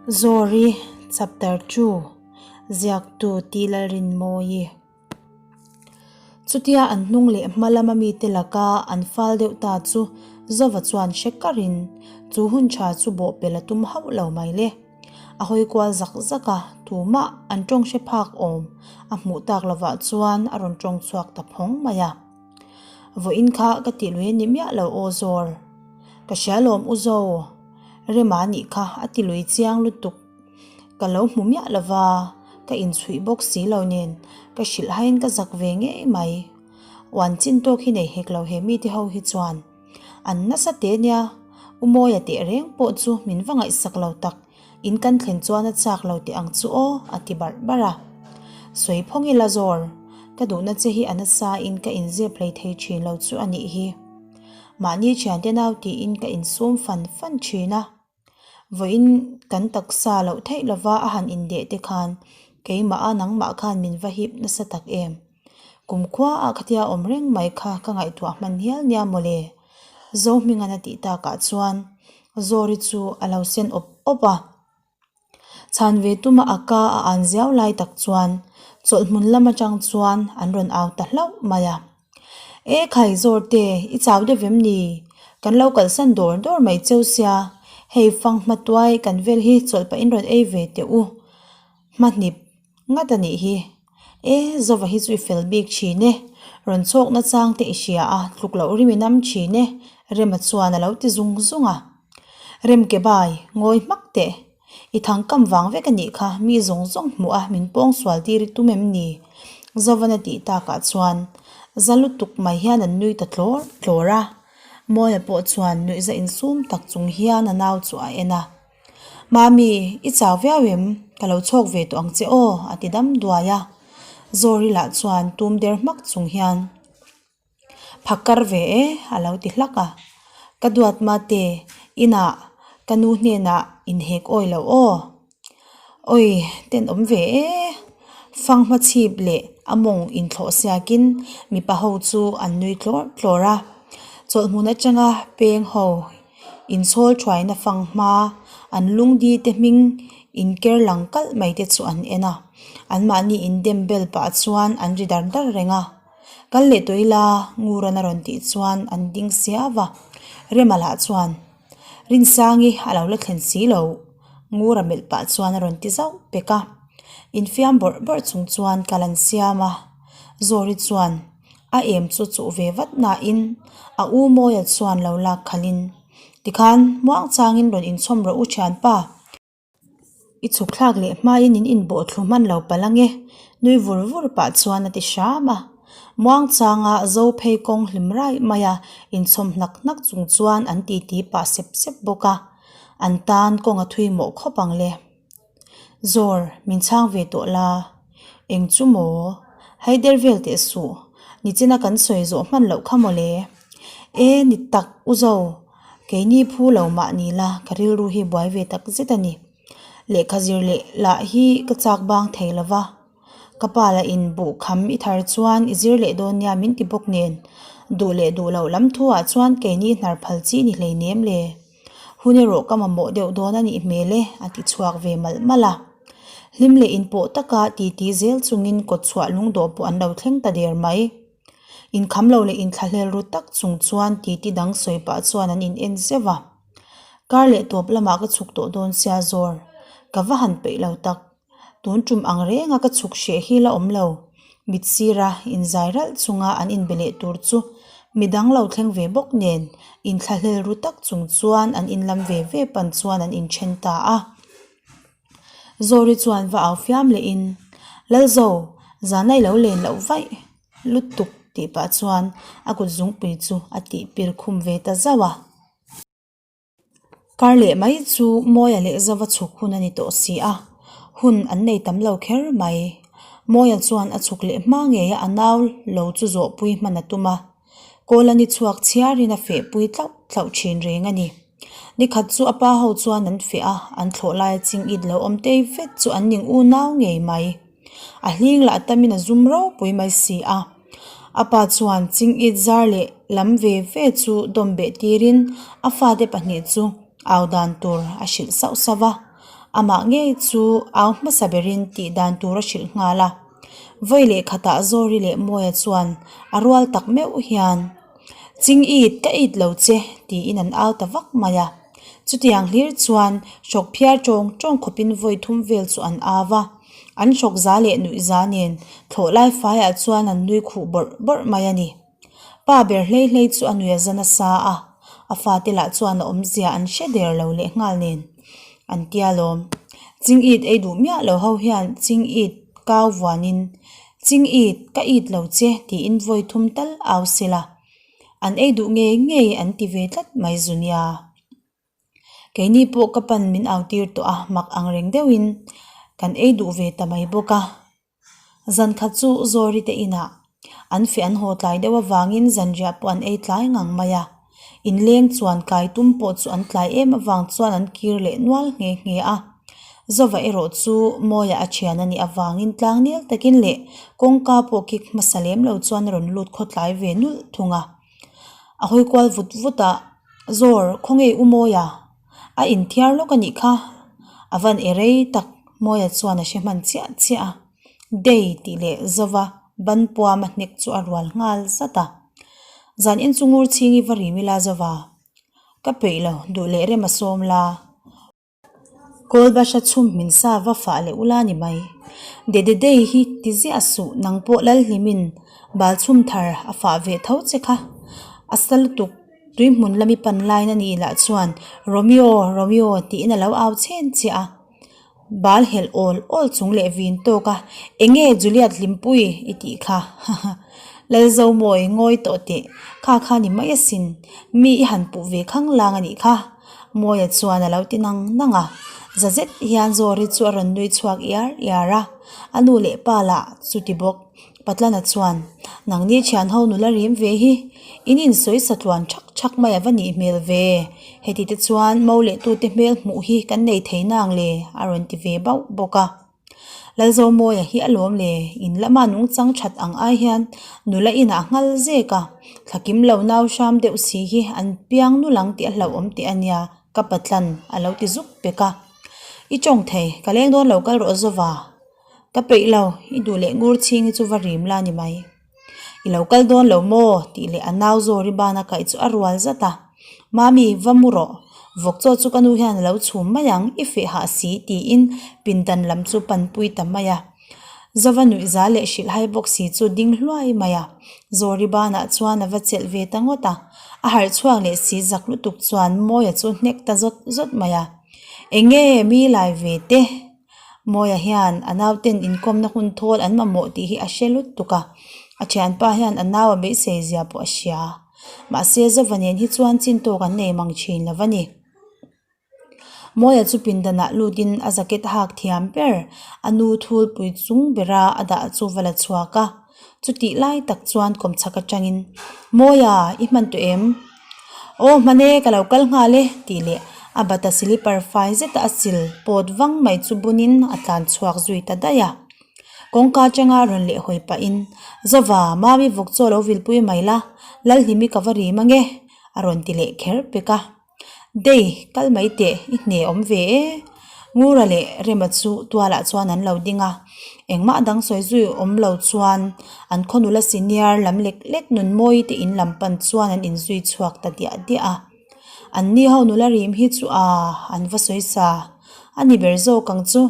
Zawri Chapter 2 Ziaktu T Lalrinmawii Chutia an hnung leh hma lama mite laka an fal deuh ta chu Zova chuan hre karin chu hun tha chu bawhpelh a tum hauh lo mai le. A hawi kual zak zak a, tumah an tawng hre phak awm a hmuh tak lovah chuan a rawn tawng chhuak ta phawng mai a. Vawiin kha ka tih lui a ni miah lo aw Zawr. Ka hria lawm u Zo. Rema nih kha a ti lui chiang lutuk. Ka lo hmu miah lova, ka inchhuih bawk si lo nen ka hrilh haiin ka zak ve ngei mai. Uan chin tawk hi nei hek lo he mite ho hi chuan. An nasa teh nia, U Mawia teh reng pawh chu min va ngaihsak lo tak, in kan thlen chuan a chak lo teh ang chu aw, a ti barh barh a. Sawi phawng ila Zawr, ka duhna che hi a nasa in ka inzep hlei thei thin lo chu a nih hi. Mahni thiante nau tiin ka insum fan fan thin a. Vawiin kan taksa loh theih lova a han indeh te khan keimah a nangmah khan min va hip nasa tak em. Kumkhua ah khatia awm reng mai kha ka ngaihtuah hman hial nia mawle. Zohmingan a tih takah chuan Zawri chu a lo sen awp awp a. Chhan ve tuma a ka a an ziau lai tak chuan chawlhhmun lam atang chuan an rawn au ta hlauh mai a. E khai Zawrte, i chau deuh em ni? Kan lo kalsan dawr dawr mai cheu sia, hei fanghma tuai kan vel hi chawlh pahin rawn ei ve teh u. Hmahnip ngat a nih hi. E, Zova hi chu i fel bik thin e. Rawn chhawk nachang te i hria a, tluk loh rim i nam thin e, Rema chuan a lo ti zung zung a. Rem ke bai, ngawi hmak teh. I thang kam vang vek a nih kha, mi zawng zawng hmuh a min pawng sual tir i tum em ni? Zovan a tih takah chuan za lutuk mai hian an nui ta tlawr tlawr a. Mawia pawh chuan nuihza insum tak chung hian a nau chu a en a. Mami, i chau viau em? Ka lo chhawk ve tawh ang che aw, a ti dam duai a. Zawri lah chuan tum der hmak chung hian. Phakar ve e, a lo ti hlak a. Ka duat mate, inah ka nu hnenah inhek awi lo aw. Awi, tenawm ve e. Fanghma chhip leh a mawng inthlawh siakin mipa ho chu an nui tlawr tlawr a. Chawlhhmun atanga peng ho inchhawl thuaina fanghma an lungdi te hming inker lang kalh mai te chu an en a. Anmahni indem bel pah chuan an ri dar dar reng a. Kal leh tawh ila Nguran a rawn tih chuan an ding siau a, Rema lah chuan Rinsangi a lo la thlen si lo, Ngura melh pah chuan a rawn ti zauh pek a. Infiam bawrh bawrh chung chuan kal an siam a, Zawri chuan a em chu chuh ve vat nain a u Mawia chuan lo lak khalhin, Tikhan muang changin rawn inchhawm rawh u thianpa. I chhuk thlak leh hmain in inbawh thlu hman lo palh ange, nui vur vur pah chuan a ti hram a. Muangchanga zo phei kawng hlim raih mai a, inchhawm hnak hnak chung chuan an titi pah sep sep bawk a. An tan kawng a thui mawh khawp ang le. Zawr, min chhang ve tawh la. Eng chu maw? Haider vel teh suh. Nichina kan sawi zawh hman loh kha mawle. E, ni tak u zo. Keini phu lo mah ni la, ka rilru hi buai ve tak zet a ni. Lehkha zir leh lah hi ka chak bang thei lo va. Ka pa lah in buh kham i thar chuan i zir leh dawn nia min ti bawk nen. Duh leh duh loh lam thu ah chuan keini hnar phal chi ni hlei nem le. Hun erawh ka mamawh deuh dawn a nih hmel e, a ti chhuak ve malh malh a. Hlim leh inpawh taka titi zel chungin kawtchhuah lungdawh pawh an lo thleng ta der mai. Inkham lo leh inthlahlel ru tak chung chuan titi dang sawi pah chuan an in en zeuh a. Kar leh tawp lamah ka chhuk tawh dawn sia zawr. Ka va han peih lo tak. Tun tum ang renga ka chhuk hreh hi la awm lo. Mit sira inzai ralh chunga an inbe leh tur chu midang lo thleng ve bawk nen inthlahlel ru tak chung chuan an inlam ve ve pan chuan an inthen ta a. Zawri chuan va au fiam lehin, Lalzo, zan a i lo len loh vaih lutuk tih pah chuan a kut zungpui chu a tih pir khum ve ta zauh a. Kar leh mai chu Mawia leh Zova chhuk hun a ni tawh si a, hun an nei tam lo kher mai. Mawia chuan a chhuk leh hma ngei a a nau lo chu zawhpui hman a tum a. Kawl a ni chhuak chhiarin a fehpui tlauh tlauh thin reng a ni. Nikhat chu a pa ho chuan an feh a, an thlawh laia ching it lo awm tei vet chu an ning unau ngei mai. A hling lah tamin a zum ropui mai si a. A pa chuan ching it zar leh lam ve ve chu dawm beh tirin a fate pahnih chu au dan tur a hrilh sauh sauh a. Amah ngei chu au hmasa berin tih dan tur a hrilh nghal a. Vawi leh khatah Zawri leh Mawia chuan a rual tak meuh hian, Ching it, ka it lo che, tiin an au ta vak mai a. Chutiang hlir chuan hrawk phiar tawng tawng khawpin vawi thum vel chu an au va. An hrawk za leh nuih za nen thlawh lai faiah chuan an nui khuh bawrh bawrh mai a ni. Pa ber hlei hlei chu a nuih a za nasa a, a fate lah chuan a awmzia an hre der lo leh nghal nen an tia lawm. Ching it ei duh miah lo ho hian ching it kau vuanin, Ching it, ka it lo che tiin vawi thum tal au sela, an ei duh ngei ngei an ti ve tlat mai zu nia. Keini pawh ka pan min au tir tawh a, mak ang reng deuhin kan ei duh ve ta mai bawk a. Zan khat chu Zawri te inah an feh an haw tlai deuh avangin zanriah pawh an ei tlai ngang mai a. Inleng chuan kai tum pawh chu an tlai em avang chuan an kir leh nual nghe nghe a. Zova erawh chu Mawia a thian a nih avangin tlangnel takin leh kawngka pawh kik hmasa lem lo chuan a rawn lut khawtlai ve nulh thung a. A hawi kual vut vut a, Zawr, khawnge u Mawia? A inthiar lawk a nih kha. A van e rei tak, Mawia chuan a hre hman chiah chiah a. Dei tih leh Zova ban puam a hnek chu a rual nghal zat a. Zan in chu ngur chhing i va rim ila Zova. Ka peih lo, duh leh rem a sawm la. Kawlbahra chhum hmin sa va fah leh ula ni mai. Dededei hi ti ziah suh nang pawh Lalhlimin bal chhum thar a fah ve tho che kha. A sa lutuk tui hmun lami pan lain a ni lah chuan Romeo Romeo tiin a lo au chhen chiah a. Bal helh awl awl chung leh vin tawk a, Enge Juliet Hlimpui i tih kha? Haha. Lalzomawi ngawi tawh teh, kha kha ni mai asin, mi i han puh ve khang lang a nih kha. Mawia chuan a lo ti nang nang a, za zet hian Zawri chu a rawn nui chhuak iar iar a, a nu leh pa lah chu ti bawk. Patlana chuan, Nangni thian ho nula rim ve hi, in insawi sa tluan thak thak mai a va nih hmel ve, heti te chuan mo leh tute hmel hmuh hi kan nei thei nang le a rawn ti ve bauh bawk a. Lalzomawia hi a lawm le, in lama nungchang that ang ai hian nula inah nghal zek a, thlakim lo nau hram deuh si hi an piang nulang tih a hlauhawm teh a nia, ka patlan a lo ti zuk pek a. I tawng thei, ka leng dawn lo kal rawh Zova. Ka peih lo, i duh leh ngur chhing hi chu va rim la ni mai. I lo kal dawn lo maw? tih leh a nau Zawri bana kaih chu a rual zat a. Mami, va mu rawh. Vawk chaw chu ka nu hian a lo chhum mai ang, i feh hah si tiin pindan lam chu panpui ta mai a. Zova nuihza leh hrilhhai bawk si chu ding hluai mai a. Zawri banah chuan a va chelh ve ta ngawt a. A harh chhuak leh si zak lutuk chuan Mawia chu hnek ta zawt zawt mai a. Enge mi lai ve te? Mawia hian a nauten inkawmna hun thawl an mamawh tih hi a hre lutuk a, a thianpa hian a nau a beisei zia pawh a hria. Mahse Zova nen hi chuan chin tawk an nei mang thin lo va ni. Mawia chu pindanah lutin a jacket hak thiam ber a nu thulpui chung bera a dah chu va la chhuak a. Chutih lai tak chuan kawmchhak atangin, Mawia, i hman tawh em? Aw hman e, ka lo kal nghal e, tih leh a bata silipar fai zeta a sil pawt vang mai chu bunin a tlan chhuak zui ta daih a. Kawngka atanga rawn leh hawi pahin, Zova, Mami vawk chaw lo vilpui mai la, Lalhlimi ka va rim ange, a rawn ti leh kher pek a. Dei, kal mai teh, i hne awm ve e. Ngura leh Rema chu tualah chuan an lo ding a, engmah dang sawi zui awm lo chuan an khaw nula senior lam lek lek Nunmawi te in lam pan chuan an inzui chhuak ta diah diah a. An ni ho nula rim hi chu a, an va sawi sa a ni ber zawk ang chu.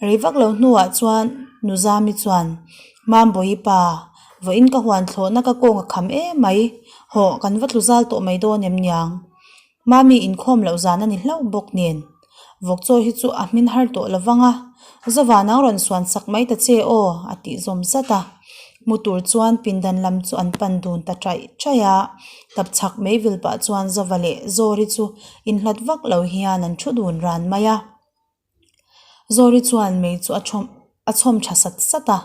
Rei vak lo hnuah chuan Nuzami chuan, Mambawi pa, vawiin ka huan thlawhna ka kawng a kham em mai, hawh kan va tlu zal tawh mai dawn em niang? Mami inkhawm loh zan a ni hlauh bawk nen. Vawkchaw hi chu a hmin har tawh lo vang a, Zova nang rawn suan sak mai ta che aw, a tih zawm zat a. Mu tur chuan pindan lam chu an pan dun ta chaih chaih a, tapchhak mai vil pah chuan Zova leh Zawri chu inhlat vak lo hian an thu dun ran mai a. Zawri chuan mei chu a chhawm a chhawm tha sat sat a,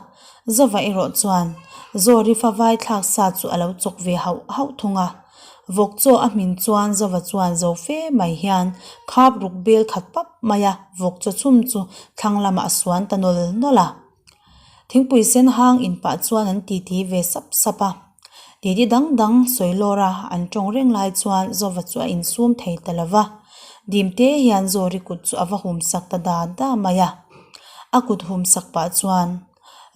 Zova erawh chuan Zawri fa vai thlak sa chu a lo chawk ve hauh hauh thung a. Vawk chaw a hmin chuan Zova chuan zo fe mai hian khap ruk bel khat pap mai a, vawk chaw chhum chu thlang lamah a suan ta nawl nawl a. Thingpui sen hang in pah chuan an titi ve sap sap a. Titi dang dang sawi lawr a an tawng reng lai chuan Zova chu a insum thei ta lo va. Dimte hian Zawri kut chu a va hum sak ta da da mai a. A kut hum sak pah chuan,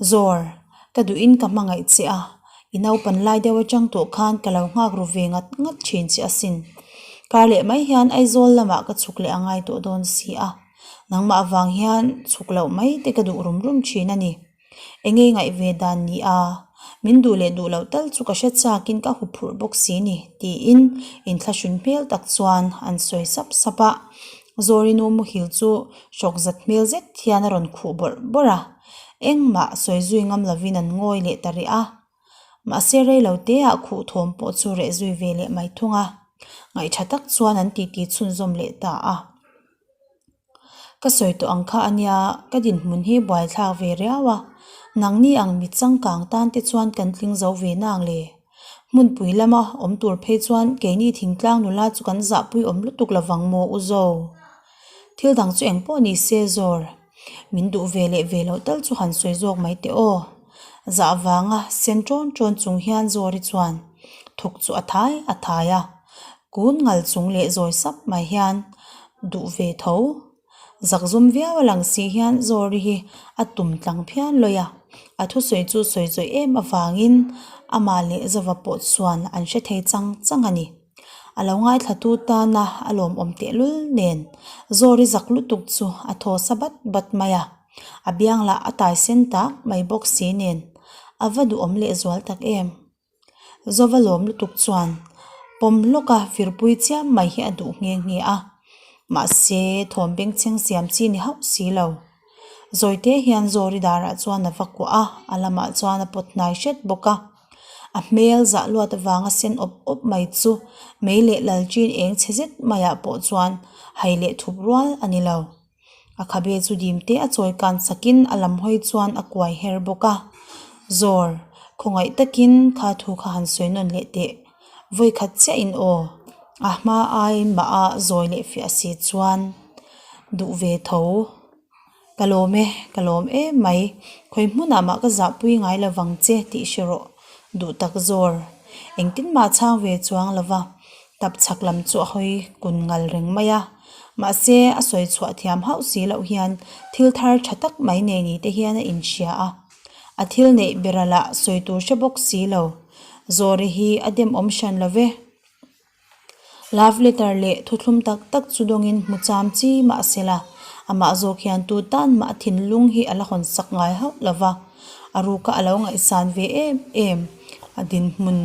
Zawr, ka duhin ka hmangaih che a, i naupan lai deuh atang tawh khan ka lo nghak ru ve ngat ngat thin che asin. Kar leh mai hian Aizawl lamah ka chhuk leh a ngai tawh dawn si a, nangmah avang hian chhuk loh mai te ka duh rum rum thin a ni. Enge ngaih ve dan ni a, min duh leh duh loh tal chu ka hre chak in ka huphurh bawk si ni tiin inthlahrun hmel tak chuan an sawi sap sap a. Zawrinu muhil chu hrawk zat hmel zet hian a rawn khuh bawrh bawrh a, engmah sawi zui ngam lovin an ngawi leh ta rih a. Mahse rei lo te ah khuh thawm pawh chu reh zui ve leh mai thung a, ngaihtha tak chuan an titi chhunzawm leh ta a. Ka sawi tawh ang kha a nia, ka dinhmun hi buaithlak ve riau a, nangni ang mi changkang tan te chuan kan tling zo ve nang le. Hmunpui lama awm tur phei chuan keini thingtlang nula chu kan zahpui awm lutuk lovang maw u Zo? Thil dang chu eng pawh ni se Zawr, min duh ve leh ve loh tal chu han sawi zawk mai teh aw. Zah vanga sen ṭawn ṭawn chung hian Zawri chuan thawk chu a thai a thai a. Kun ngal chung leh zawi sap mai hian duh ve tho. Zakzum viau a lang si hian Zawri hi a tum tlang phian lawi a, a thusawi chu sawi zawih em avangin amah leh Zova pawh chuan an hre thei chang chang a ni. A lo ngaithlatu tana a lawmawm tehlul nen Zawri zak lutuk chu a thaw sa bat bat mai a, a biang lah a tai sen tak mai bawk si nen a va duhawm lehzual tak em. Zova lawm lutuk chuan pawm hlawka virpui chiam mai hi a duh nghe nghe a, mahse thawm bengchheng siam chi ni hauh si lo. Zawite hian Zawri darah chuan a va kuah a, a lamah chuan a pawt hnai hret bawk a. A hmel zah luat avanga sen awp awp mai chu mei leh lalṭin eng chhe zet maiah pawh chuan hai leh thup rual a ni lo. A khabe chu dim te a chawi kan sakin a lam hawi chuan a kuai her bawk a. Zawr, khawngaih takin kha thu kha han sawi nawn leh teh. Vawi khat chiah in aw. A hma ai mah a zawi leh fiah si chuan duh ve tho. Ka lawm e, ka lawm em mai. Khawi hmunah mah ka zahpui ngai lovang che tih hre rawh. Duh tak zawr. Engtin mah chhang ve chuang lova. Tap chhak lam chu a hawi kun ngal reng mai a. Mahse, a sawi chhuah thiam hauh si loh hian thil thar tha tak mai nei ni te hian a inhria a. A thil neih bera lah sawi tur hre bawk si lo. Zawri hi a demawm hran lo ve. Love letter leh thuthlum tak tak chu dawngin hmu cham chi mah se la, amah zawk hian tu tan mah a thinlung hi a la hawn sak ngai hauh lo va. A ruka a lo ngaihsan ve em em a dinhmun.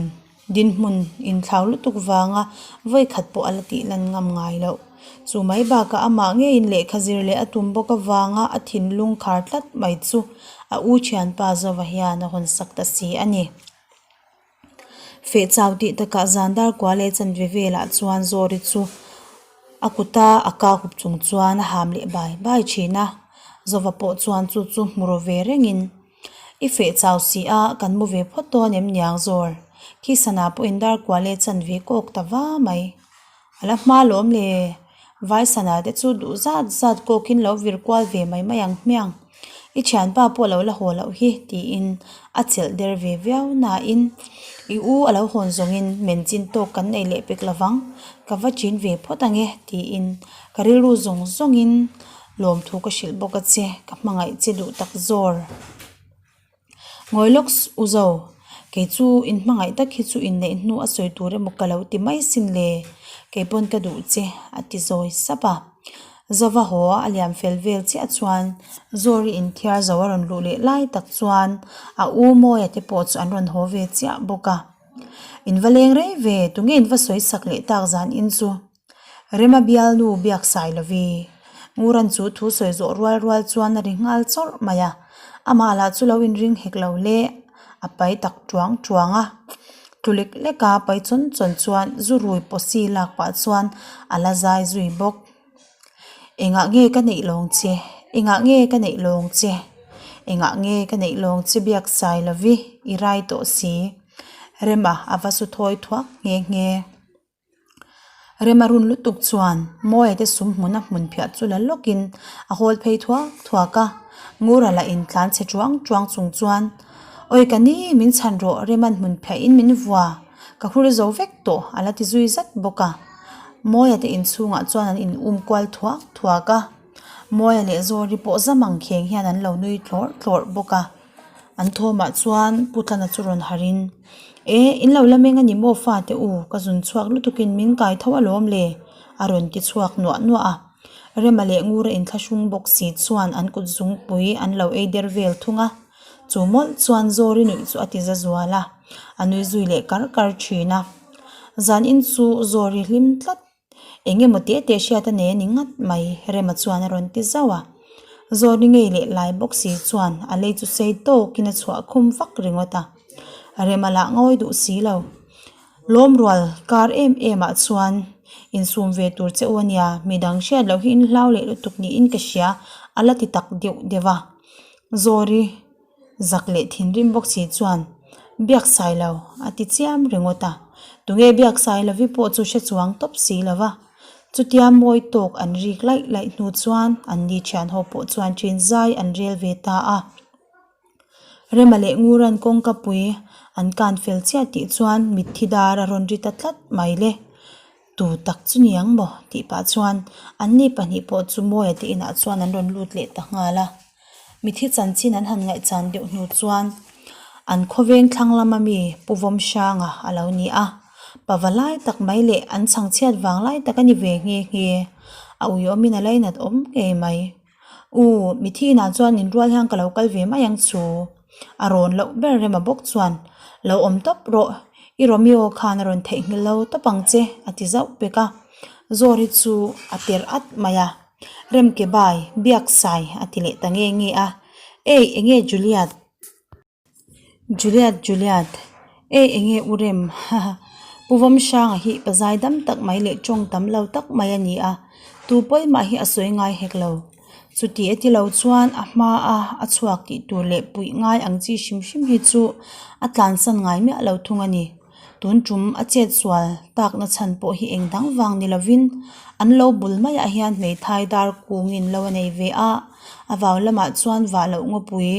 Dinhmun inthlau lutuk vanga vawi khat pawh a la tih lan ngam ngai loh. Chu mai bakah amah ngeiin lehkha zir leh a tum bawk avanga a thinlung khar tlat mai chu a u thianpa Zova hian a hawn sak ta si a ni. Feh chau tih takah zan dar kua leh chanve velah chuan Zawri chu a kuta a kau hup chung chuan a ham leh bai bai thin a. Zova pawh chuan chu chu hmu ru ve rengin. I feh chau si a, kan mu ve phawt dawn em niang zawr. Khi sana pawhin dar kua leh chan ve kawk ta va mai. A la hma lawm le. Vai sana te chu duh zat zat kawkin lo vir kual ve mai mai ang hmiang. I thianpa pawh lo la haw loh hi tiin a chelh der ve viau nain i u a lo hawn zawngin men chin tawk kan nei leh pek lovang. Ka va chin ve phawt ang e tiin ka rilru zawng zawngin Lawmthu ka hrilh bawk a che, ka hmangaih che duh tak zawr. Ngawi lawk u zo, kei chu in hmangaih tak hi chu inneih hnu a sawi tur emaw ka lo ti mai sin le, kei pawn ka duh che a ti zawi sap a. Zova haw a liam fel vel chiah chuan Zawri inthiar zo a rawn luh leh lai tak chuan a u Mawia te pawh chu an rawn haw ve chiah bawk a. In va leng rei ve, tunge in va sawi sak leh tak zan in chu? Rema bialnu biak sai lovi. Nguran chu thu sawi zawh rual rual chuan a ri nghal chawrh mai a, amah lah chu lo inring hek lo le, a pai tak tuang tuang a. Tlu lek lek a pai chawn chawn chuan zu rui pawsi lak pah chuan a la zai zui bawk. Engah nge ka neih lawng che? Engah nge ka neih lawng che? Engah nge ka neih lawng che biak sai lovi i rai tawh si? Rema a va su thawi thuak nghe nghe. Rema run lutuk chuan Mawia te sum hmuna hmun phiah chu la lawkin a hawl phei thuak thuak a, Ngura lah in tlan chhe chuang chuang chung chuan Awi ka ni min chhan rawh Rema'n hmun phiahin min vua, ka hur zo vek tawh a la ti zui zat bawk a. Mawia te inchhungah chuan an in um kual thuak thuak a, Mawia leh Zawri pawh zam ang kheng hian an lo nui thlawrh thlawrh bawk a. An thawmah chuan Pu Tlana chu rawn harh in, E, in lo la meng a ni maw fate u, ka zun chhuak lutukin min kai tho alawm le, a rawn ti chhuak nuah nuah a. Rema leh Ngura inthlahrung bawk si chuan an kut zungpui an lo ei der vel thung a. Chu mawlh chuan Zawri nuih chu a ti za zual a, a nui zui leh kar kar thin a. Zan in chu Zawri hlim tlat, eng emaw teh teh hriat a nei a ni ngat mai, Rema chuan a rawn ti zauh a. Zawri ngei leh lai bawk si chuan a lei chu sei tawkin a chhuah khum vak ringawt a. Rema lah ngawi duh si lo. Lawm rual kar em em ah chuan insum ve tur che u a nia, midang hriat loh hi in hlau leh lutuk niin ka hria, a la ti tak deuh deuh a. Zawri zak leh thinrim bawk si chuan biak sai lo a ti chiam ringawt a, tunge biak sai lovi pawh chu hre chuang tawp si lo va. Chutia mawi tawk an rik laih laih hnu chuan an ni thian ho pawh chuan ṭin zai an rel ve ta a. Rema leh Nguran kawngka pui an kan fel chiah tih chuan mitthi dar a rawn ri ta tlat mai le. Tu tak chu ni ang maw? tih pah chuan anni pahnih pawh chu Mawia te inah chuan an rawn lut leh ta nghal a. Mithi chanchin an han ngaihchan deuh hnu chuan an khawveng thlang lama mi Pu Vawmhranga a lo ni a. Pava lai tak mai leh an chhangchhiat vang lai tak a ni ve nghe nghe. A uiawmin a lainat awm ngei mai. U, mithi inah chuan inrual hian ka lo kal ve mai ang chu. A rawn loh ber rema bawk chuan, Lo awm tawp rawh, i Romeo khan a rawn theihnghilh lo tawp ang che, a ti zauh pek a. Zawri chu a ter at mai a, Remke bai, Biaksai, a ti leh ta nge nge a. Ei, enge Juliat? Juliet Juliet, Ei enge u rem haha Pu Vawmhranga hi pazai dam tak mai leh tawng tam lo tak mai a ni a, tu pawi mah hi a sawi ngai hek lo. Chuti a ti lo chuan a hma a a chhuak tih tur leh puih ngai ang chi hrim hrim hi chu a tlansan ngai miah lo thung a ni. Tun tum a chet sual takna chhan pawh hi eng dang vang ni lovin an lo bul maiah hian hmeithai dar kungin lo a nei ve a, a vau lamah chuan vah loh ngawpui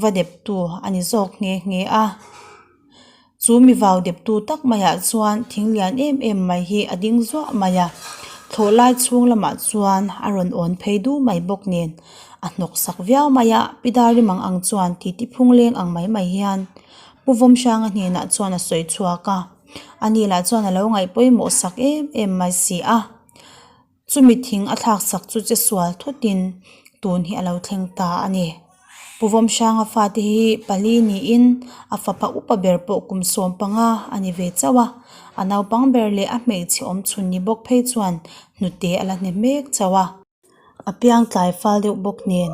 va deptu a ni zawk nghe nghe a. Chu mi vau deptu tak maiah chuan thing lian em em mai hi a ding zuah mai a, thlawh lai chhung lamah chuan a rawn awn phei du mai bawk nen a hnawk sak viau mai a, pi Dari mang ang chuan titi phung leng ang mai mai hian Pu Vawmhranga hnenah chuan a sawi chhuak a, ani lah chuan a lo ngaih pawimawh sak em em mai si a. Chumi thing a thlak sak chu che sual thutin tun hi a lo thleng ta a ni. Pu Vawmhranga fate hi pali niin a fapa upa ber pawh kum 15 a ni ve chauh a, a naupang ber leh a hmeichhe awm chhun ni bawk phei chuan hnute a la hne mek chauh a. A piang tlai fal deuh bawk nen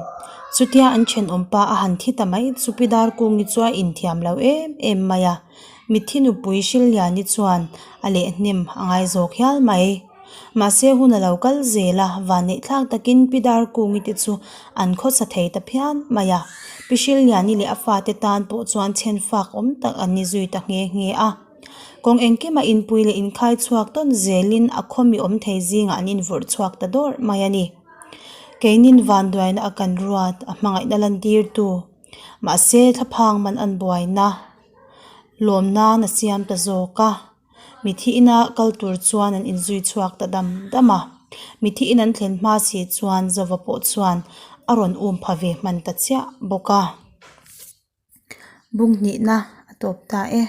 chutia an thenawm pa a han thi ta mai chu Pi Darkungi chu a inthiam lo em em mai a, mitthi nupui Hrilliani chuan a leh hnem a ngai zawk hial mai. Mahse hun a lo kal zel a, vanneih thlak takin Pi Darkungi te chu an khawsa thei ta phian mai a, Pi Hrilliani leh a fate tan pawh chuan chhen fak awm tak an ni zui ta nghe nghe a. Kawng engkima inpui leh inkhai chhuak tawn zelin a khawmi awm thei zingah an invawrh chhuak ta dawrh mai a ni. Keinin vanduaina a kan ruat, a hmangaihna lantirtu, mahse thlaphang man an buaina lawm nan a siam ta zawk a. Mithi ina kal tur chuan an inzui chhuak ta dam dam a. Mithi in an thlen hma si chuan Zova pawh chuan a rawn um pha ve hman ta chiah bawk a. Bung hnihna a tawp ta e.